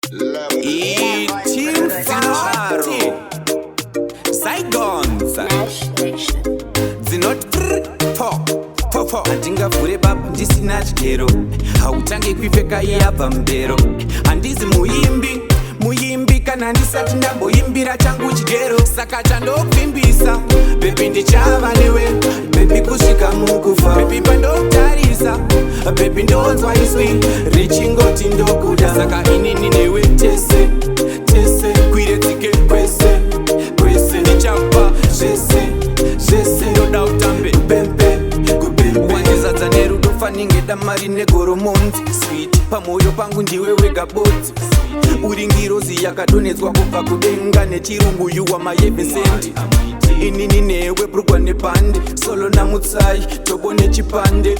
Team Faro Saigons dzinoti po po po. Handingavhure baba ndisina chigero. Hautange kuipfeka iyabva mudero. Handizi muimbi muimbi kana ndisati ndamboimbira changu chigero. Saka chandopfimbisa, baby, ndichava newe, baby, kusvika mukufa. Baby, pandotarisa, baby, ndonzwa izwi richingoti ndokuda. Saka inini newe tese tese, kwire dzike kwese kwese, ndichapa zvese zvese. Ndoda utambe kupempe kupempe. Wandizadza nerudo faninge damari negoromonzi. Sweet, pamwoyo pangu ndiwe wega bodzi. Uri ngirozi yakadonhedzwa kubva kudenga. Nechirungu you are my heaven sent. Inini newe, bhurugwa nebhandi, solo namutsai, tobo nechipande,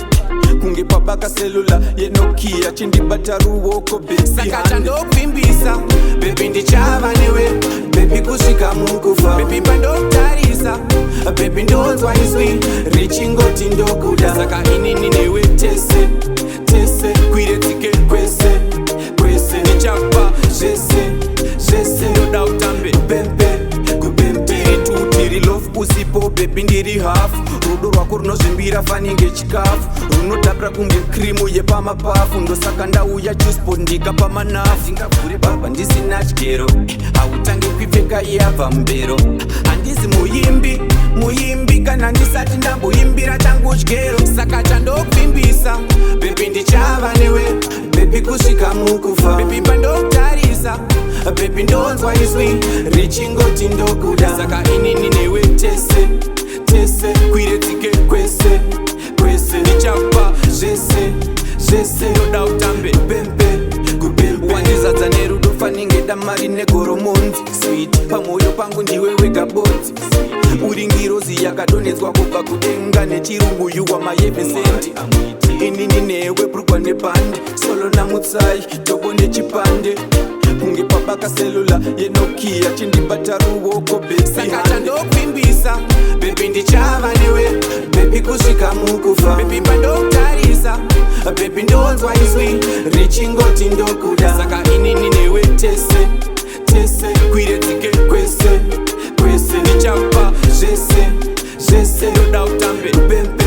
kunge pabaka cellular yeNokia. Chindibata ruoko. Saka chandopfimbisa, baby, ndichava newe, baby, kusvika mukufa. Baby, pandotarisa, baby, ndonzwa izwi richingoti ndokuda. Saka inini newe tese tese, kwire dzike kwese kwese, ndichapa zvese zvese. Ndoda utambe kupempe kupempe. Tiri two, tiri love. Usipo, baby, ndiri hafu. Rudo rwako runozvimbira faninge chikafu, runotapira kunge krimu yepamapafu. Ndosaka ndauya chusport ndikapa manafu. Ndingavhure baba ndisina chigero. Hautange kuipfeka iyabva mubero. Handizi muimbi muimbi kana ndisati ndamboimbira changu chigero. Saka chandopfimbisa, baby, ndichava newe, baby, kusvika mukufa. Baby, pandotarisa, baby, ndonzwa izwi richingoti ndokuda. Saka inini newe tese tese, kwire dzike kwese kwese, ndichapa zvese zvese. Ndoda utambe kupempe kupempe. Wandizadza nerudo faninge damari negoromonzi. Sweet, pamwoyo pangu ndiwe wega bodzi. Uri ngirozi yakadonhedzwa kubva kudenga. Nechirungu you are my heaven sent. Inini newe, bhurugwa nebhandi, solo namutsai, tobo nechipande, kunge pabaka cellular yeNokia. Chindibata ruoko. Saka chandopfimbisa, baby, ndichava newe, baby, kusvika mukufa. Baby, pandotarisa, baby, ndonzwa izwi richingoti ndokuda. Saka inini newe tese tese, kwire dzike kwese kwese, ndichapa zvese zvese. Ndoda utambe kupempe.